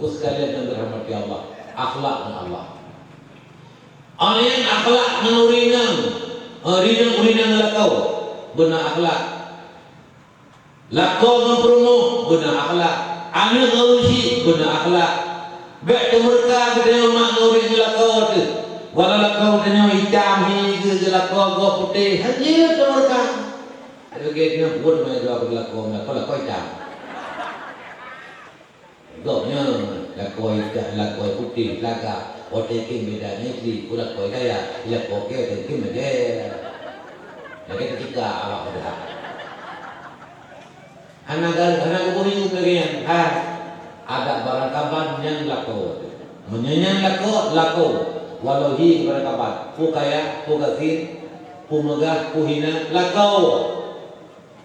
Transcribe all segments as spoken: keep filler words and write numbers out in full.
Sekalian nyang dirahmati Allah, akhlak ngon Allah. Awaknyan akhlak ngon ureueng inong, eh, ureueng inong, ureueng inong lakoe beuna akhlak. Lakoe ngon peurumoh beuna akhlak. Aneuk ngon ureueng chik beuna akhlak. Bèk teumeureuka geutanyoe mak ngon ureueng lakoe teuh. Walau lakoe geutanyoe itam hi geu, lakoe gob putéh, hana jeuet teumeureuka. Lagèe nyan pun meudoa keu lakoe, lakoe, lakoe itam. Gobnyan lakoe itam, lakoe putéh, lagak, watèe kheun beda ngon istri, ku lakoe kaya, lakoe keu watèe kheun lagèe. Lagèe teucika awak peugah. Hana ga-, hana geuboh ié lagèe nyan, hai. Adak barangkaban nyan lakoe. Meunyoe nyan lakoe, lakoe. Walau hi barangkaban, peue kaya, peue gasien, peue meugah, peue hina, lakoe.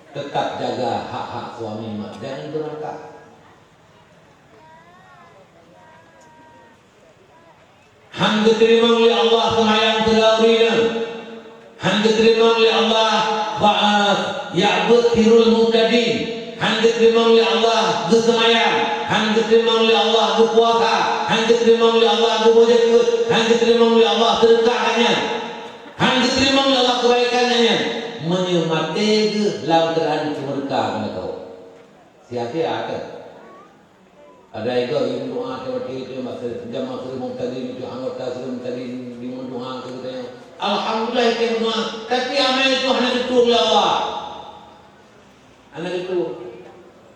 Teutap jaga hak-hak suami mak, jangan beurangkak. Han geuteurimong lé Allah seumayang sidroe ureueng inong. Han geuteurimong lé Allah, fa-, ya'budu sirrul mu'tadin. Han geuteurimong lé Allah geuseumayang. Han geuteurimong lé Allah geupuasa. Han geuteurimong lé Allah geuboh jakeuet. Han geuteurimong lé Allah seudeukah gobnyan. Han geuteurimong lé Allah keubaikan gobnyan. Meunyoe maté geuh lam keuadaan teumeureuka keu lakoe. Sia-sia teuh. Padahai gob jimeudoa tiep-tiep masa jamaah sirrul mu'tadin, itu anggota sirrul mu'tadin jimeudoa keu geutanyoe. Alhamdulillah, itu meudoa. Tapi amai itu hana geutueng lé Allah. Hana geutueng.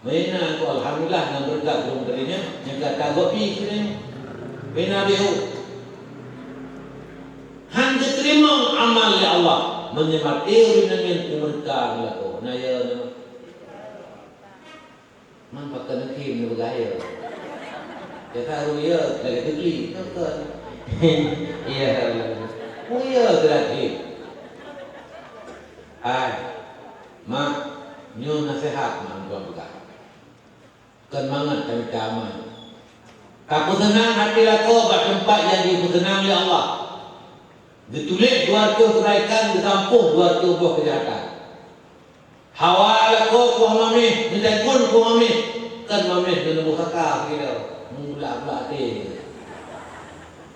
Meunan keu alhamdulillah nyang beureukat sirrul mu'tadin nyan, nyang gata gob pih keu nyoe. Meunan bihu. Han geuteurimong amal lé Allah. Meunyoe maté ureueng nyan teumeureuka meulakoe. Na ya, na. Man pakon neukhém neupeugah ya. Biasa ureueng ya lagèe teuklik, kan, kan? Iya. Oh, ya, teurakib. Hai, mak, nyoe naseuhat mak tuan peugah. Kon mangat tamita aman. Tapeuseunang até lakoe bak teumpat nyang jipeuseunang lé Allah. Geutuléh dua reutôh keubaikan, geusampôh dua reutôh boh keujahatan. Hawa lakoe poh mamèh, meujagon poh mamèh, kon mamèh neuleubeh saka sidroe, meubulak-bulak até.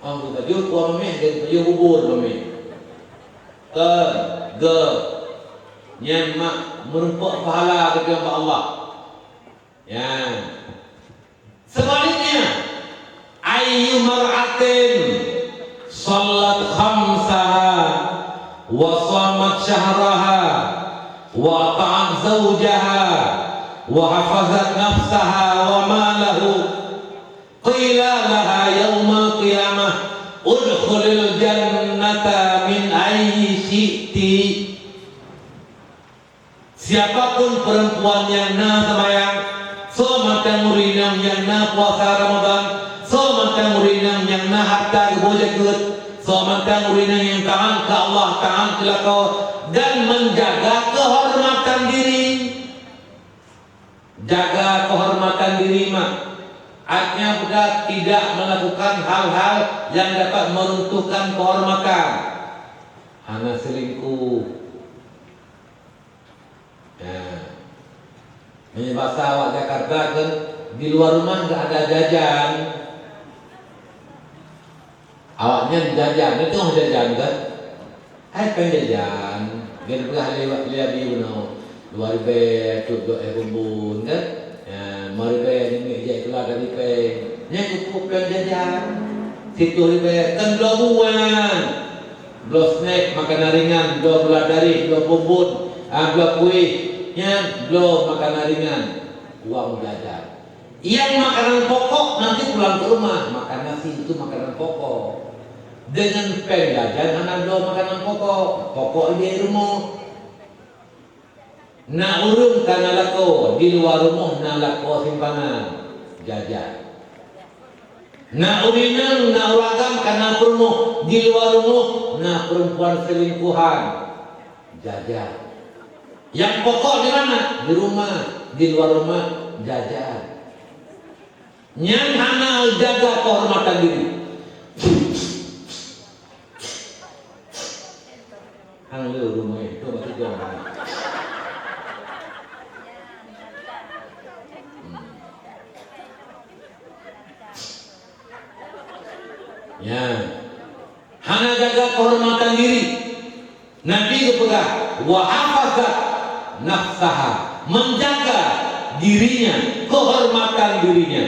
Ong geupajoh poh mamèh dan geupajoh bubur mamèh. Kon, geuh, nyan mak meurumpok pahala geutanyoe bak Allah. Nyan. Seubaliknya, ayyu mar'atin shallat khamsaha wa shamat syahraha wa ata'at zaujaha wa hafazat nafsaha wa malahu qila laha yaumal qiyamah udkhulil jannata min ayyi syi'ti. Siapapun perempuan nyang na seumayang, soe mantong ureueng inong nyang na puasa Ramadan, soe mantong ureueng inong nyang na harta geuboh jakeuet, soe mantong ureueng inong nyang taat keu Allah, taat keu lakoe, dan menjaga kehormatan diri. Jaga kehormatan diri, mak. Artinya, budak tidak melakukan hal-hal yang dapat meruntuhkan kehormatan. Hana selingkuh. Nah, meunyoe basa awak Jakarta kan, di luar rumah nggak ada jajan. Awaknyan jajan, na teungoh jajan kan? Hai péng jajan, geupeugah lé, lé abi bunoe, dua ribèe, cut dok eh bumbun kan? Ya, lima ribèe nyan jai keula dari péng. Nyan keupeue péng jajan. Siplôh ribèe kan bloe buah. Bloe snack, makanan ringan, bloe gula darih, bloe bumbun, ah, bloe kueh, nyan bloe makanan ringan, uang jajan. Yang makanan pokok nanti pulang ke rumah, makan nasi itu makanan pokok. Dengan péng jajan hana bloe makanan pokok, pokok di rumoh. Na ureueng ka na lakoe, di luwa rumoh na lakoe simpanan, jajan. Na ureueng inong, na ureueng agam ka na peurumoh, di luwa rumoh na perempuan selingkuhan, jajan. Nyang pokok di mana? Di rumah, di luwa rumah, jajan. Nyang hana jaga kehormatan diri. Hang le rumoh, tu bacut jong. Hmm. Ya. Hana jaga kehormatan diri. Nabi geupeugah, "Wa hafazat nafsaha," menjaga dirinya, kehormatan dirinya,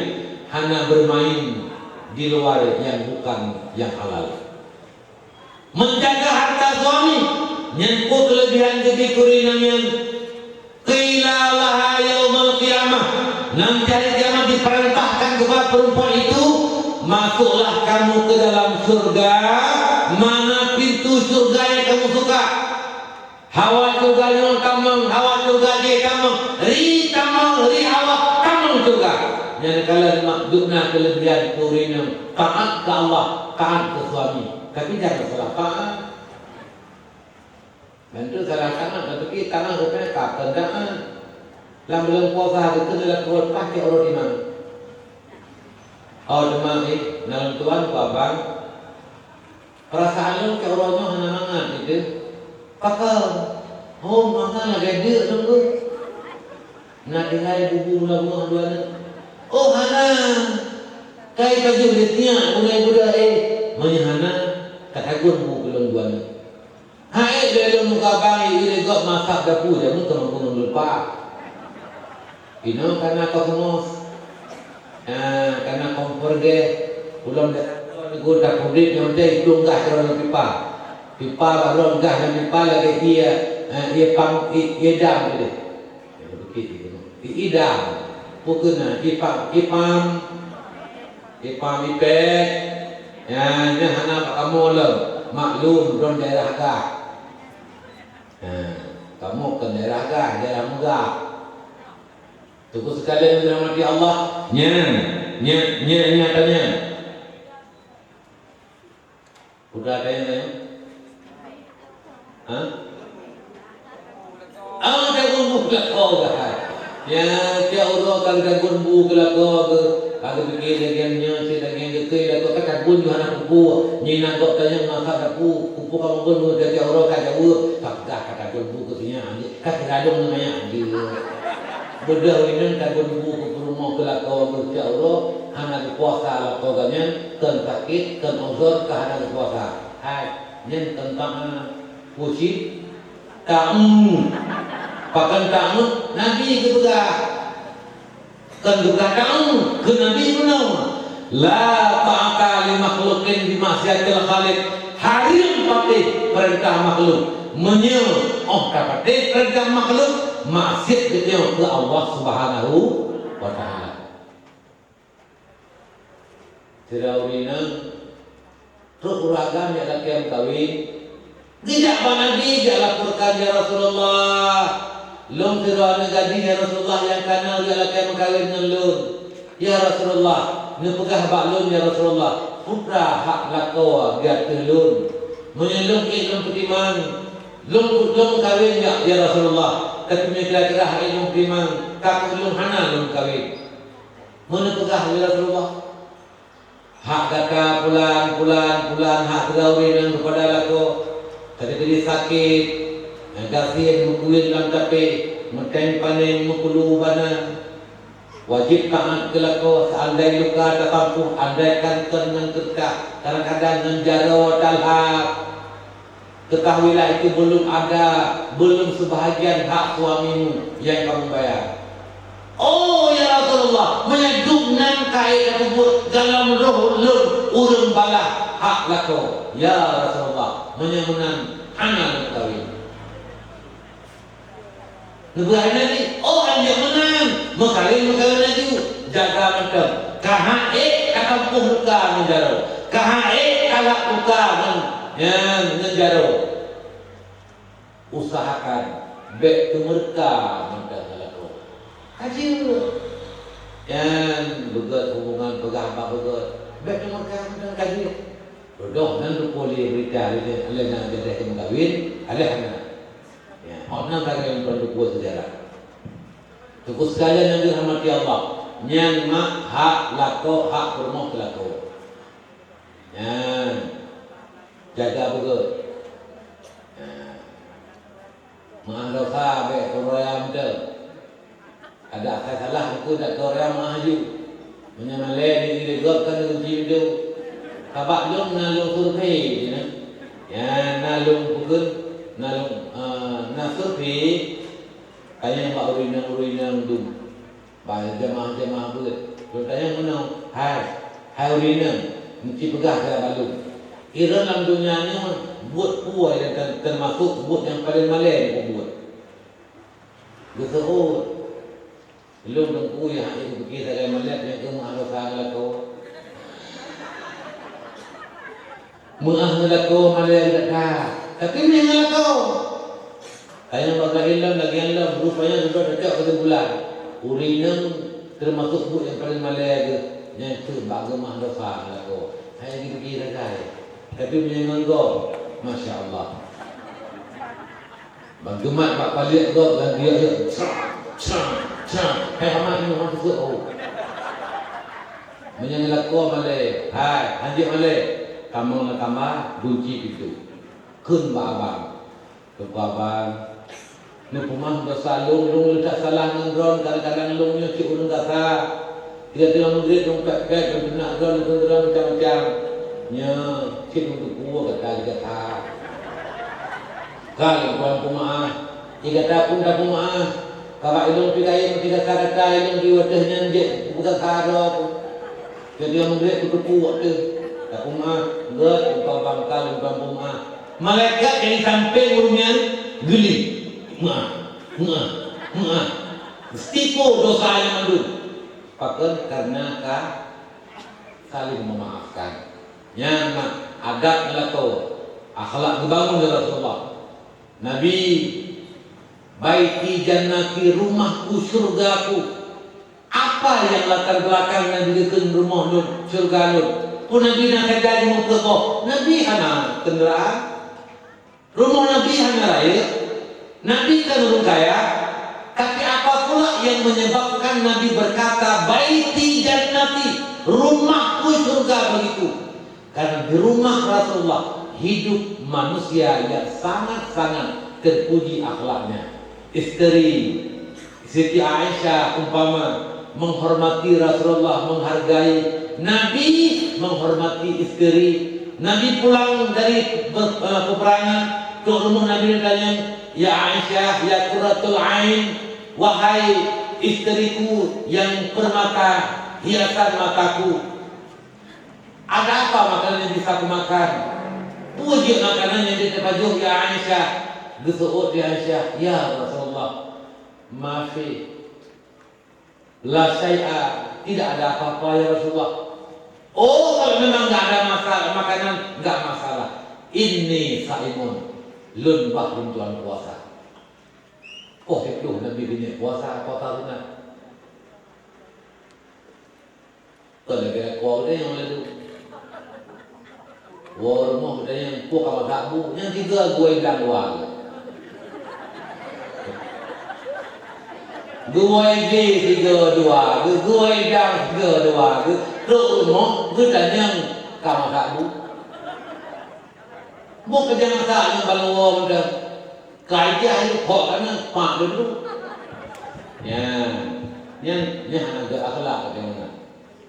hana bermain di luar yang bukan yang halal. Menjaga harta suami, nyan peue kelebihan geubi kuri nyan. Qila laha yaumal qiyamah, nanti hari kiamat diperintahkan kepada perempuan itu, "Masuklah kamu ke dalam surga, mana pintu surga yang kamu suka. Hawa surga nyoe tamong, hawa surga jih tamong, ri tamong, ri hawa tamong surga." Nyan kalon mak duna kelebihan kuri nyan, taat ke Allah, taat ke suami. Tapi jangan salah paham. Bantu salah tangan, tapi tangan rupanya tak kendaan. Lam bulan puasa tu kena lakukan pakai orang imam. Oh, teman ni, dalam tuan ku abang. Perasaan lôn keu uroe nyoe hana mangat, gitu. Pakon? Oh, mangat lagèe deuk lôn tu. Na tinggai bubu meulah dua aneuk. Oh, hana. Kai pajoh lé tiak gulai buda, eh. Meunyoe hana, ka tagun bu keu lôn dua aneuk. Hai, lé lôn muka bang, i lé gop masak dapu, jameun keu mampu ngon lupa. Inoe kana kosmos. Ah, kana kompor geh. Ulôn dak ngon dak udép nyoe teh, iplueng gah keudroe lam pipa. Pipa bak droe gah lam pipa lagèe ié, eh, ié pam, i-, ié dam tadi. Ié dam. Pukon na, ipam, ipam. Ipam ipèk. Ya, nyan hana bak kamoe lom. Maklum, droe daerah gah. Ha, kamoe kon daerah gah, daerah meugah. Teungku sekalian yang dirahmati Allah, nyan, nyan, nyan, nyan tanya. Udah tanya, tanya? Ha? Ah, dah gumbu lakoe gah. Ya, tiap uroe kan dah gumbu lakoe geuh. Ka geupike lagèe nyoe, cit lagèe geukheun lakoe ka tabun Yohana kupu. Nyan na gop tanyong masa dapu, kupu ka meugon tiap uroe ka jaweueb. Ka peugah ka tabun bu keu sinyak anjing. Ka teuradong ngon manyak anjing. Beudôh inong tabon bu keu peurumoh keu lakoe geuh siat uroe, hana geupuasa lakoe geuh nyan, kon sakét, kon uzur, ka hana geupuasa. Hai, nyan teuntang hana. Pucit, ta'un. Pakon ta'un? Nabi geupeugah. Kon geupeugah ta'un, keu Nabi meunoe. La ta'ata li makhluqin bi ma'siyatil khaliq. Hareuem patéh peurintah makhluk. Meunyoe óh tapatéh peurintah makhluk, maksiat geutanyoe keu Allah Subhanahu wa Ta'ala. Sidroe ureueng inong trok ureueng agam jak lakèe meukawen. Geujak bak Nabi, jak laporkan, "Ya Rasulullah, lôn sidroe aneuk gadih, ya Rasulullah, nyang kana geujak lakèe meukawen ngon lôn. Ya Rasulullah, neupeugah bak lôn, ya Rasulullah, peue hak lakoe di ateueh lôn. Meunyoe lôn ék lôn peutimang, lôn, lôn kawen jak, ya Rasulullah. Tapi meunyoe kira-kira hana ék lôn peutimang, ka keuh lôn hana lôn kawen." Meuneuk peugah lé Rasulullah, "Hak gata pulan, pulan, pulan, hak sidroe ureueng nyang geupada lakoe, teukeudi sakét, nyang gasien meukuyeuen lam tapéh, meutém paneng meukulu bana. Wajéb taát keu lakoe, seandai luka tatampuh, andaikan kon ngon keureutah, kadang-kadang ngon jaroe talhab." Ketahuilah itu belum ada, belum sebahagian hak suamimu yang kamu bayar. Oh, ya Rasulullah, meunyoe dum nan ka ék tapeubuet dalam roh lôn ureueng balah hak lakoe. Ya Rasulullah, meunyoe meunan hana lôn kawin. Neupeugah Nabi, "Oh, anjeuk meunan, meukawen, meukawen laju. Jaga mantong. Ka han ék tatampuh luka ngon jaroe. Ka han ék talhab luka ngon, ngon, ngon jaroe. Usahakan bèk teumeureuka mantong ngon lakoe." Ka jeuet. Nyan beugèt hubungan peugah bak beugèt. Bèk teumeureuka mantong ka jeuet. Beudôh nan teupeue lé beurita lé, lé nyang gadôh meukawen, ka lheueh hana. Ya, oh, nyan lagèe nyan tuan teupeue seujarah. Teungku sekalian nyang dirahmati Allah, nyan mak hak lakoe, hak peurumoh keu lakoe. Nyan, jaga beugèt. Nyan. Meu'ah dosa bèk keu ureueng mantong. Adak asai salah, teungku, dak keu ureueng meu'ah laju. Meunyoe malèe di, di gop kan kunci pintoe. Sabab lôn na lôn survei, ya. Ya, na lôn peugah, na lôn, eh, na survei, tanyong bak ureueng inong, ureueng inong dum. Bak jamaah-jamaah beuet. Lôn tanyong meunoe, "Hai, hai ureueng inong, meusti peugah keu bak lôn. Droeneuh lam donya nyoe buet peue nyang ter-, teumasok buet nyang paleng malèe neupeubuet?" Geuseuôt. Lôn Teungku nyang hana geupike sagai malèe nyang keuh meuah dosa ngon lakoe. Meuah ngon lakoe malèe gata, tapi meuah ngon lakoe. Tanyong bak gaki lôn, lagèe lôn, rupanya dudoe tacok keusimpulan. Ureueng inong teumasok buet nyang paleng malèe geuh, nyan keuh bak geumeuah dosa ngon lakoe. Hana geupike sagai. Tapi meunyoe ngon gob, masya Allah. Ban geumat bak paliek gob dan geuyok-yok, crang, crang, crang. Hai amat nyoe hana teuseuk, oh. Meunyoe ngon lakoe malèe, hai, hanjeuet malèe. Tamong lam kama, gunci pintoe. Kheun bak abang. Kheun bak abang. Neupeumeu'ah dosa lôn, lôn le that salah ngon droen, kadang-kadang lôn nyoe cit ureueng gata. Tiep-tiep meugréb lôn pèt-pèt, lôn teunak droen, lôn teunak macam-macam. Nyoe, cit lôn teupeue gata di gata. Ka lôn tuan peumeu'ah. Di gata pun tapeumeu'ah. Ka bak ilôn pih kayém di gata-gata, ilôn di watèe nyan jeuet peugah ka droe. Jadi, nyang murit kuteupeue watèe tapeumeu'ah, gèt, umpama bangka lôn tuan peumeu'ah. Malaikat nyang di sampéng ureueng nyan geuling. Meu'ah, meu'ah, meu'ah. Setipu dosa nyan mandum. Pakon? Karena ka saling memaafkan. Nyan na adab meulakoe, akhlak geubangun lé Rasulullah. Nabi, "Baiti jannati, rumahku syurgaku." Apa nyang latar belakang Nabi geukheun rumoh lôn, syurga lôn? Peue Nabi na sagai jimuphom boh? Nabi hana kendaraan. Rumoh Nabi hana rayeuk. Nabi kan ureueng kaya. Tapi apa pula yang menyebabkan Nabi berkata, "Baiti jannati, rumahku syurga bagiku"? Karena di rumah Rasulullah hidup manusia yang sangat-sangat terpuji akhlaknya. Isteri Siti Aisyah umpama menghormati Rasulullah, menghargai Nabi, menghormati isteri. Nabi pulang dari be-, eh, peperangan, trok rumoh Nabi dan tanya, "Ya Aisyah, ya qurratul ain, wahai isteriku yang permata, hiasan mataku." Ada apa makanan yang bisa kumakan? Peue jeuet makanan nyang jeuet tapajoh, ya Aisyah? Geuseuôt di Aisyah, "Ya Rasulullah, mafi, la syai'a, tidak ada apa-apa, ya Rasulullah." "Oh, kalau memang nggak ada masa-, makanan, nggak masalah. Inni saimun, lôn bah lôn tuan puasa." Oh, itu Nabi binèh puasa, puasa sunat. Kon lagèe lakoe geutanyoe laju. Woe rumoh geutanyoe, peue ka masak bu, nyang tiga geuwoe idang dua. Geuwoe idang tiga dua, geu-, geuwoe idang tiga dua, geu-, trok rumoh geutanyoe ka masak bu. Bôh keujang masak nyan ban woe meudan. Ka ijak ayeuek phok ka na, pak dulu. Nyan, nyan, nyan hana geu akhlak lagèe meunan.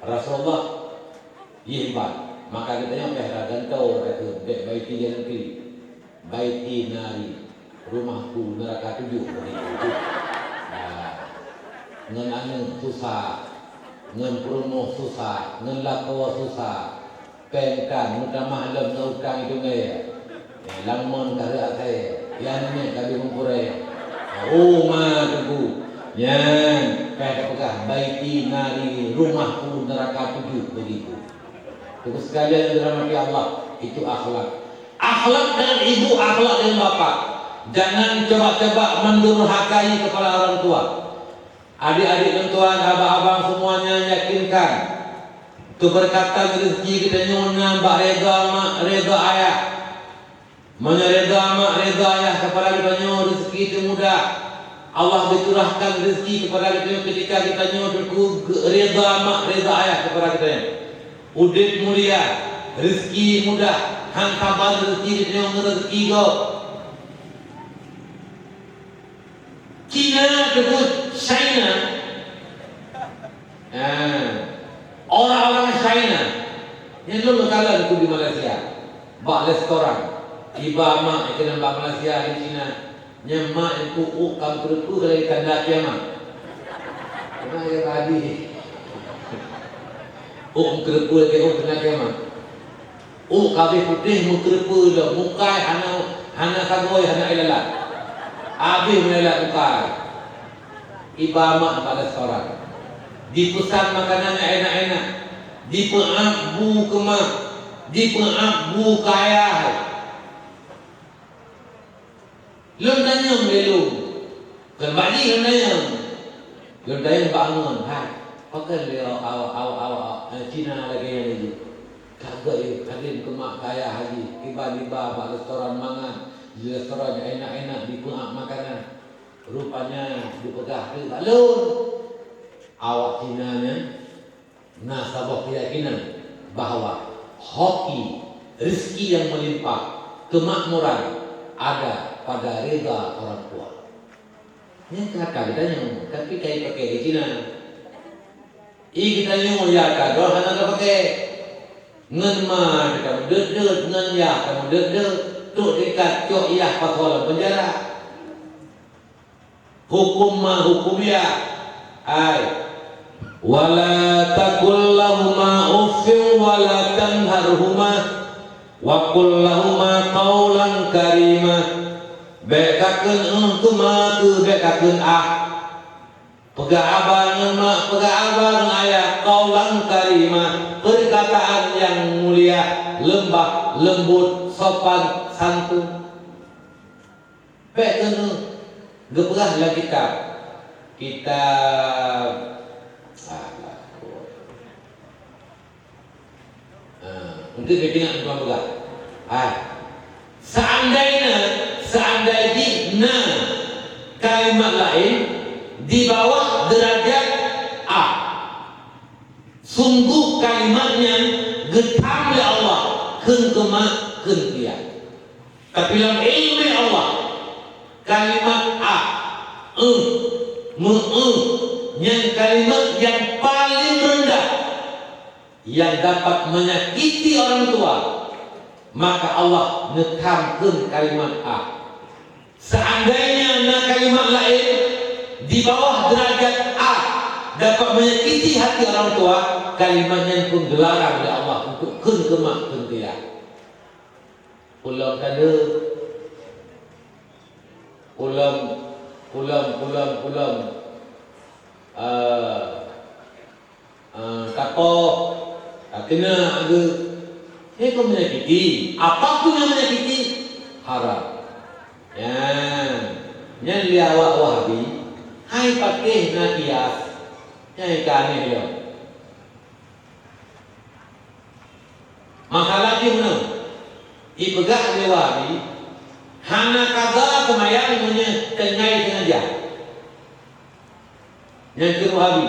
Rasulullah jih ban. Maka geutanyoe payah gantoe gata keu bèk baiti jannati. Baiti nari, rumahku neraka tujoh bagi aku. Nah, ngon aneuk susah, ngon peurumoh susah, ngon lakoe susah. Péng tan, meutamah lom na utang itu ngai. Ya, lamon ka reuat asai. Ya, nyan ka beumeupurée. Oh, ma teungku. Nyan, ka tapeugah, "Baiti nari, rumahku neraka tujuh bagiku." Teungku sekalian yang dirahmati Allah, itu akhlak. Akhlak dengan ibu, akhlak dengan bapak. Jangan coba-coba mendurhakai kepala orang tua. Adik-adik lôn tuan, abang-abang semuanya, yakinkan, keberkatan rezeki geutanyoe na bak reda mak, reda ayah. Meunyoe reda mak, reda ayah kepada geutanyoe, rezeki teuh mudah. Allah geucurahkan rezeki kepada geutanyoe ketika geutanyoe teungku reda mak, reda ayah kepada geutanyoe. Udeb mulia, rezeki mudah, han saban rezeki geutanyoe ngon rezeki gob. Cina teupeu China. Ah, orang-orang China. Nyan lôn Kalon ku di Malaysia, bak restoran. Iba mak nyang keunan bak Malaysia di Cina. Nyan mak nyang ku ôk ka meukeureupeue lagèe tanda kiamat. Keunan lagèe tadi. Ôk meukeureupeue lagèe ôk tanda kiamat. Ôk ka abéh putéh meukeureupeue lom, muka hana, hana sagoe, hana ilat. Abéh meuilat muka. Iba mak bak restoran. Dipeusan makanan nyang enak-enak. Dipeuab bu keu mak. Dipeuab bu keu ayah. Lôn tanyong lé lôn. Kon bak jih lôn tanyong. Lôn tanyong bak angon, "Hai, pakon lé awak, awak, awak, awak, eh, Cina lagèe nyan lagèe?" Ka gèt, eh, hadeh keu mak keu ayah lagèe. Iba-iba bak restoran mangat. Di restoran nyang enak-enak dipeuab makanan. Rupanya dipeugah teuk bak lôn, awak Cina nyan na saboh keuyakinan bahwa hoki, rezeki yang melimpah, kemakmuran ada pada rida orang tua. Nyan ka, ka geutanyoe, tapi ka ipaké di Cina. I geutanyoe ya ka droe hana tapaké. Ngon ma ka meudeuet-deuet, ngon yah ka meudeuet-deuet, trok tingkat cok yah pasoe lam peunjara. Huköm ma huköm yah. Ai. "Wa la taqul lahuma uffin wa la tanharhuma wa qul lahuma qaulan karima." Bèk kakheun "euh" keu ma kheueh, bèk kakheun "ah". Peugah haba ngon mak, peugah haba ngon ayah, qaulan karima, perkataan yang mulia, lembah lembut, sopan santun. Bèk keuneuk geupeugah lam kitab. Kitab, ah, ah, mungkin geuingat tuan peugah. Ah. Seandainya, seandai jih na kalimat laén di bawah derajat "ah". Sungguh kalimat nyan geutham lé Allah kheun keu mak, kheun keu yah. Tapi lam ileumèe Allah, kalimat "ah", "euh", "meu-eu", nyan kalimat nyang paleng reundah, nyang dapat menyakiti orang tua, maka Allah neutham kheun kalimat "ah". Seandainya na kalimat laén di bawah derajat "ah" dapat menyakiti hati orang tua, kalimat nyan pun geularang lé Allah untuk kheun keu mak, kheun keu yah. Ulôn ka deuh, ulôn, ulôn, ulôn, ulôn, eh, Ah, tapoh, takeuneuk ageuh. Nyan kon menyakiti. Apapun yang menyakiti, haram. Nyan, nyan lé awak Wahabi, hai patéh na kias. Nyan ka aneh lom. Masalah jih meunan, ipeugah lé Wahabi, hana kaza seumayang meunyoe tinggai seungaja. Nyang keu Wahabi,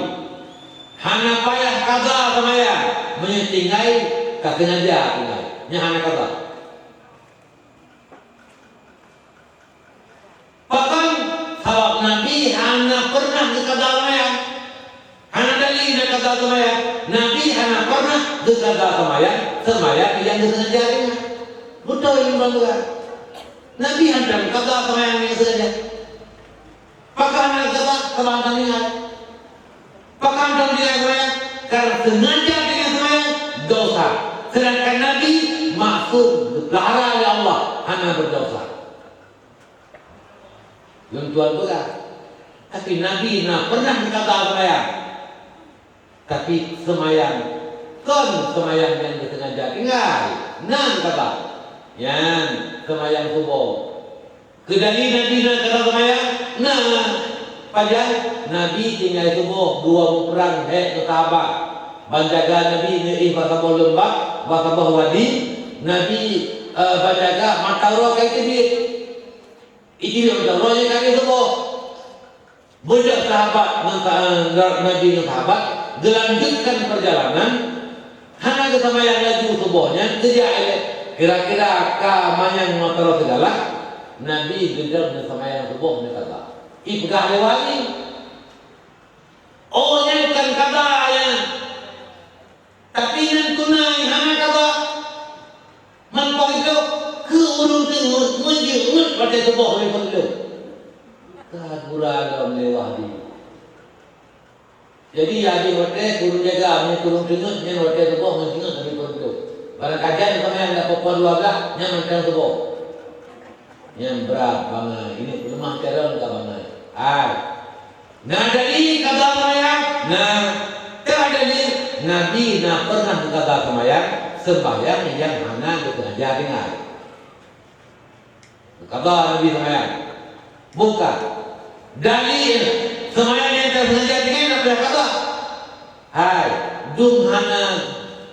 hana payah kaza seumayang meunyoe tinggai ka seungaja tinggai. Nyan hana kaza. Pakon? Sabab Nabi hana pernah geukaza seumayang. Hana dalil na kaza seumayang. Nabi hana pernah geukaza seumayang, seumayang nyang geuseungaja tinggai. Beutôi nyoe ban peugah. Nabi hana kaza seumayang nyang geuseungaja. Pakon hana geukaza? Sabab hana ingat. Pakon hana ingat seumayang? Karena sengaja tinggai seumayang, dosa. Sedangkan Nabi maksum, geupeulihara lé Allah, hana berdosa. Lôn tuan peugah. Tapi Nabi na pernah geukaza seumayang. Tapi seumayang, kon seumayang nyang geuseungaja tinggai. Nan kaba. Nyan seumayang suboh. Keudali Nabi na kaza seumayang? Na. Pajan? Nabi tinggai suboh dua muprang hék ngon sahabat. Ban jaga Nabi neuéh bak saboh leumbah, bak saboh wadi. Nabi, eh, ban jaga mata uroe ka iteubiet. Iteubiet mata uroe nyang ka habéh suboh. Beujak sahabat ngon sa-, Nabi ngon sahabat geulanjutkan perjalanan, hana geuseumayang laju suboh nyan, geujak ilèe kira-kira ka manyang mata uroe sigalah, Nabi geudong neuseumayang suboh nyan kaza. Ipeugah lé Wahabi, "Oh, nyan kon kaza nyan." Tapi nan tunai hana kaza. Ureueng teungeut meujeuet watèe suboh lé peuleueh. Ka gura lom lewat di. Jadi, adoe watèe ureueng jaga, meunyoe ureueng teungeut nyan watèe suboh ngon teungeut lé peuleueh. Barang kajan sama nyang dapat poh dua blah, nyan mantong suboh. Nyan brat bangai, ini peuleumah carông ka bangai. Hai. Na dalil qadha seumayang? Na. Ka dalil, Nabi na pernah qadha seumayang, seumbahyang nyang hana geusengaja tinggai. Qadha Nabi seumayang. Bukan. Dalil, seumayang nyang tasengaja tinggai na payah qadha. Hai, dum hana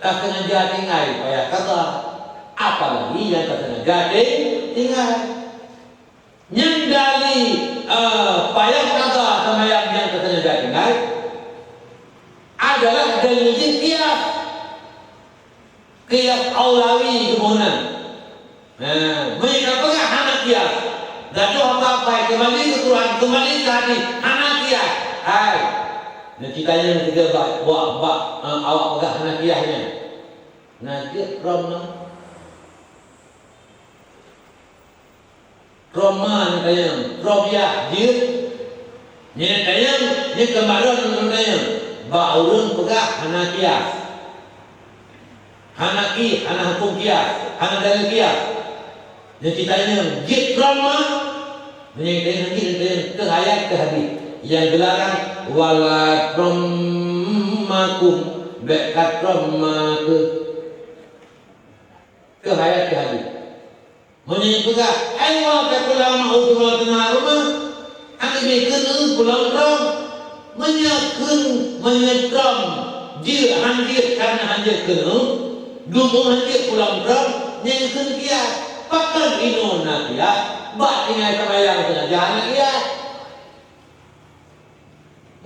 tasengaja tinggai payah qadha. Apalagi nyang tasengaja ting-, tinggai. Nyang dalil, eh, payah qadha seumayang nyang tasengaja tinggai adalah dalil jih qiyas. Qiyas aulawi geuboh nan. Nah, meunyoe ka peugah hana qiyas, gadoh apa-apa, keumbali keu Quran, keumbali keu hadis, hana qiyas. Hai. Nyoe cit tanyoe sigoe bak, bak, bak, eh, awak peugah hana qiyas nyan. Na jeuet prom ma. Prom ma nyoe tanyong, prom yah jeuet. Nyoe tanyong, nyoe keumaron nyoe tanyong. Bak ureueng peugah hana qiyas. Hana qi-, hana hukôm qiyas, hana dalil qiyas. Nyoe cit tanyong, jeuet prom ma? Nyoe tanyong jeuet, tanyong keu ayat keu hadis. Nyang geularang, "Wala trom makum", bèk ka prom ma keuh. Keu ayat keu hadis. Meunyoe peugah, "Ai wa ka pulang ma u teuma-teuma rumoh," hana jikheun pulang droe. Meunyoe kheun, meunyoe droe jeuet han jeuet, kana han jeuet keunoe, dumoe han jeuet pulang droe, nyan kheun qiyas. Pakon inoe na qiyas? Bak tinggai seumayang seunajan na qiyas.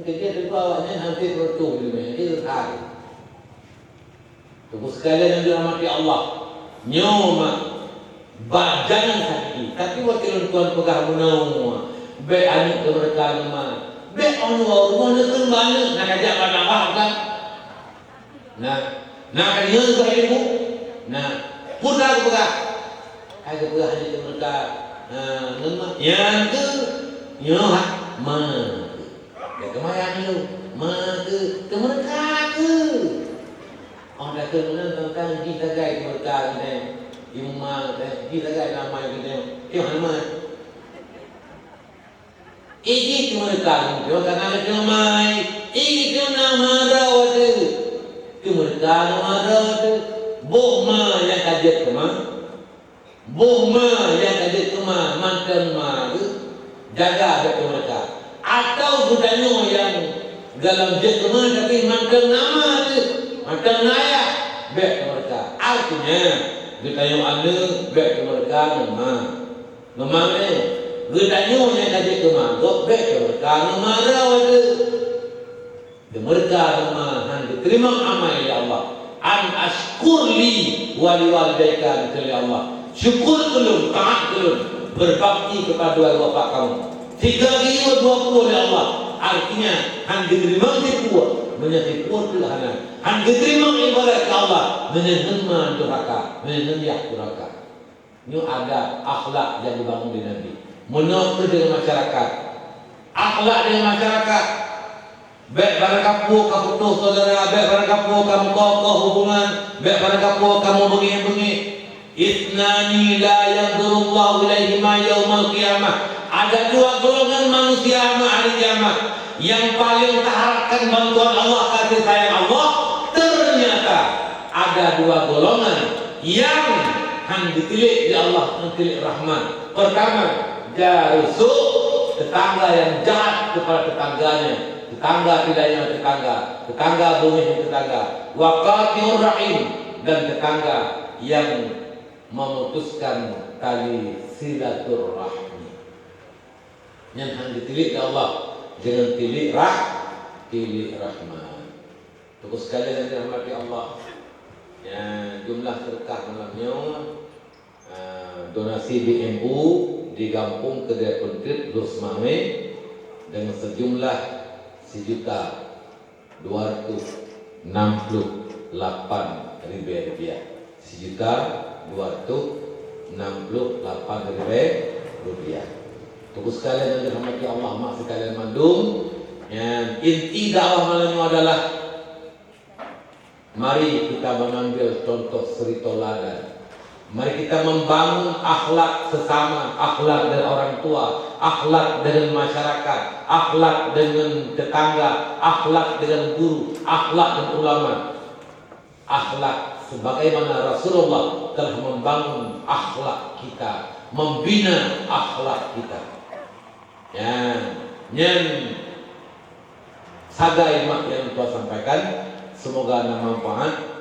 Keujeuet teungku awaknyan han treb reutôh ileumèe, jeuet hai. Teungku sekalian nyang dirahmati Allah, nyoe mak, bak jangan sakiti. Tapi watèe lôn tuan peugah bunoe, bèk aneuk teumeureuka ngon ma, bèk ôn woe rumoh neukheun bak aneuk, na kajak bak nafah kan? Nah, na ka deungoe keuh ilmu? Nah, peue na geupeugah? Hai geupeugah hana teumeureuka, eh, ngon ma. Nyan keuh, nyoe hak ma keuh. Bèk teumayang lom. Ma keuh, teumeureuka keuh. Oh, takheun meunan teuntang jih sagai teumeureuka geutanyoe. Jih ma geutanyoe, jih sagai na ma geutanyoe. Nyoe hana ma. Ijih teumeureuka ngon tangan teumai, ijih keu na mara watèe. Teumeureuka na mara watèe. Boh ma nyang ka jeuet keu ma. Boh ma nyang ka jeuet keu ma, mantong ma geuh. Jaga bèk teumeureuka. Atawa geutanyoe nyang galom jeuet keu ma, tapi mantong na ma geuh. Mantong na ayah, bèk teumeureuka. Artinya, geutanyoe aneuk bèk teumeureuka ngon ma. Memang, eh, geutanyoe nyang ka jeuet keu ma gob bèk teumeureuka ngon ma droe teuh. Teumeureuka ngon ma han geuteurimong amai lé Allah. An asykur li wa liwalidaika, geukheun lé Allah. Syukur keu lôn, taát keu lôn, berbakti kepada dua bapak kamu. Tiga geuyoe dua pue lé Allah. Artinya, han geuteurimong sipeue, meunyoe sipeue teuh hana. Han geuteurimong ibadat keu Allah, meunyoe ngon ma durhaka, meunyoe ngon yah durhaka. Nyoe adab, akhlak nyang geubangun lé Nabi. Meunoe kheueh deungon masyarakat. Akhlak deungon masyarakat. Bèk barangkapeue ka putôh syedara, bèk barangkapeue ka meukoh-koh hubungan, bèk barangkapeue ka meubeungéh-beungéh. "Itsnani la yanzurullahu ilaihima yaumal qiyamah." Ada dua golongan manusia na hari kiamat yang paling taharapkan bantuan Allah, kasih sayang Allah. Ternyata ada dua golongan yang han geutilék lé Allah, han geutilék rahmat. Pertama, jaru su', tetangga yang jahat kepada tetangganya, tetangga tidak ingat tetangga, tetangga beungéh tetangga. Wa qati'ur rahim, dan tetangga yang memutuskan tali silaturahmi. Nyan han geutilék lé Allah, jangan tilék rah-, tilék rahmat. Teungku sekalian yang dirahmati Allah, ya, jumlah sedekah malam nyoe, ah, donasi B M U di Gampông Keudè Peunteut, Los Mawé, dengan sejumlah sejuta dua ratus enam puluh lapan ribèe rupiah. Sejuta dua ratus Enam puluh lapan ribu rupiah. Teungku sekalian yang dirahmati Allah, mak sekalian mandum, nyan inti dakwah malam nyoe adalah mari kita mengambil contoh suri tauladan. Mari kita membangun akhlak sesama, akhlak dengan orang tua, akhlak dengan masyarakat, akhlak dengan tetangga, akhlak dengan guru, akhlak dengan ulama. Akhlak sebagaimana Rasulullah telah membangun akhlak kita, membina akhlak kita. Ya, nyan sagai mak nyang tuan sampaikan, semoga na manfaat.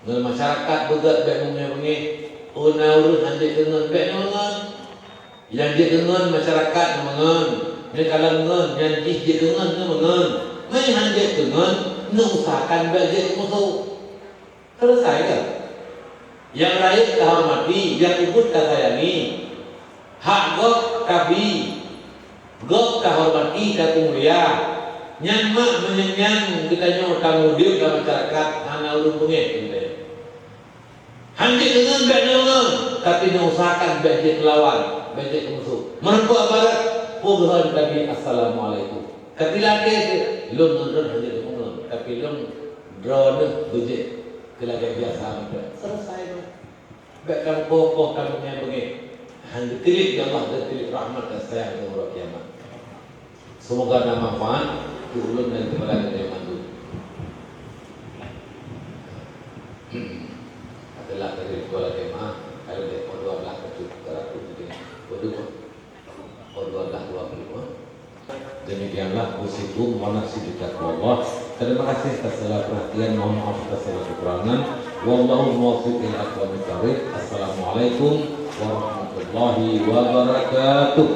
Ngon masyarakat beugét bék meungéh-meungéh, oh na ureuëng hanjeuet deungon bék deungon. Nyang jeuet deungon masyarakat deungon, nyang kalon ngon, nyang jih jeuet deungon ngon meungon. Meuhan jeuet deungon, neuusahakan bék jeuet musoh. Selesai kan? Yang rakyat kahormati, yang ubit kasayangi, hak gob kabi, gob kahormati, kapeumulia. Nyan mak meunyan geutanyoe tamudeuk lam masyarakat hana ureuëng beungéh teuntée. Hanjeuet deungon bék deungon, tapi neuusahakan bék jeuet lawan, bék jeuet musoh. Meureumpok barat, peue geuhon tadi assalamualaikum. Tapi lakée lôn ngon droeneuh hanjeuet deungon, tapi lôn droeneuh beujeuet keu lagée biasa meunan. Selesai meunan. Bék kamoe poh-poh kamoe nyang beungéh. Han geuteulik di Allah dan teulik rahmat dan sayang di uroe kiamat. Semoga na manfaat keu ulôn dan keupada geutanyoe mandum. Adalah dari dua lakée mah, kalau dia pukul dua belas tujuh ratus jadi pukul dua, pukul dua belas dua puluh. Demikianlah usikum wa nafsi bitaqwallah. Terima kasih atas segala perhatian, mohon maaf atas segala kekurangan. Wallahu muwaffiq ila aqwamit thariq. Assalamualaikum warahmatullahi wabarakatuh.